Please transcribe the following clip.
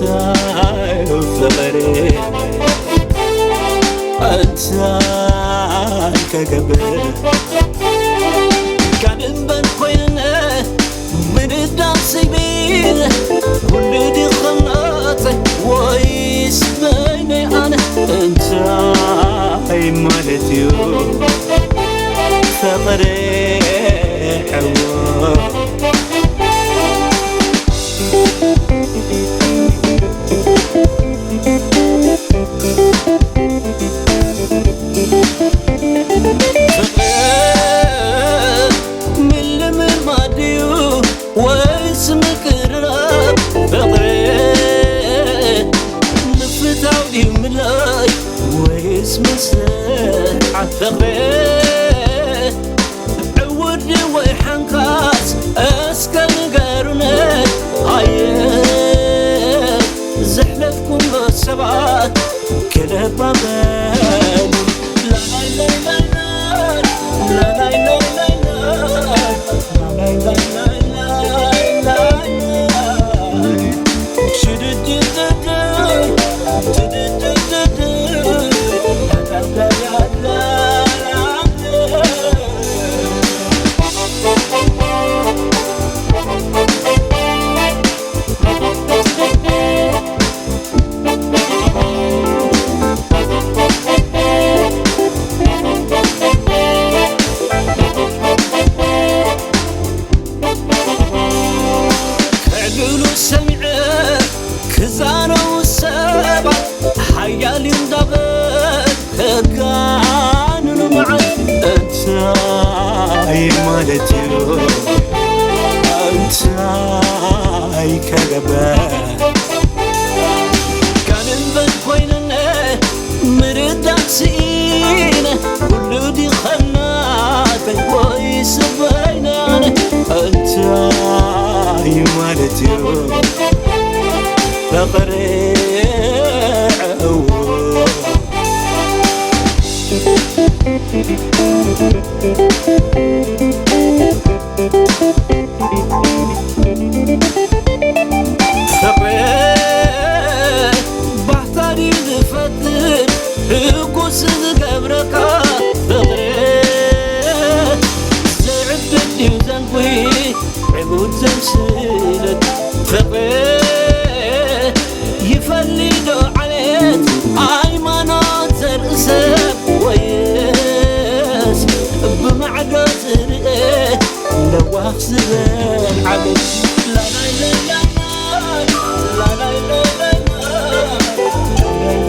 እንታይ ፍቕሪ እንታይ ከገብር፣ ጋንበን ኮይነ ምድዳም ስቢል፣ ኩሉ ድኽመተይ ወይስ በይነይ ኣነ? እንታይ ማለት እዩ ፍቕሪ? ዕዎ ፍቕሪ ምልምማድ ድዩ ወይስ ምቅርራብ? ፍቕሪ ምፍታው ድዩ ምልላይ ወይስ ምስዓብ? ፍቕሪ ዕውር ድዩ ወይ ሓንካስ? እስከ ንገሩኒ። ኣየ ዘሕለፍኩሞ ሰባት ክለባበሉ። ላላይ ላላይ ላላይ፣ ላላይ ላላይ ላላይ፣ ላላይ ላላይ ላላይ። ሽድድድድ፣ ድድድድድ፣ ላላይ ላላይ ላላይ። ክዕልሉ ሰሚዐ ክዛረቡ ሰባት ሓያል እዩ እንዳበል ከጋንኑ መዓት። እንታይ ማለት እዩ? እንታይ ከገበር? ጋንበን ኮይነነ ምርዳእ ስኢነ፣ ኩሉ ድኸናተይ ወይስ በይናነ? እንታይ ማለት እዩ ፍቕሪ? ዕዎ ፍቕሪ ባህታ ድዩ ዝፈጥር፣ ህጉስ ዝገብረካ? ፍቕሪ ዘይዕብድ ድዩ ዘንጉ፣ ዕቡድ ዘምስለካ? ፍቕሪ ይፈሊ ዶ ዓሌት፣ ሃይማኖት፣ ዘርኢ ሰብ፣ ወይስ ብማዕዶ ዝርእ ለዋህ ዝበል ዓሌት? ላላይ ላላይ ላላይ ላላይ ላላይ ላላይ ላላይ።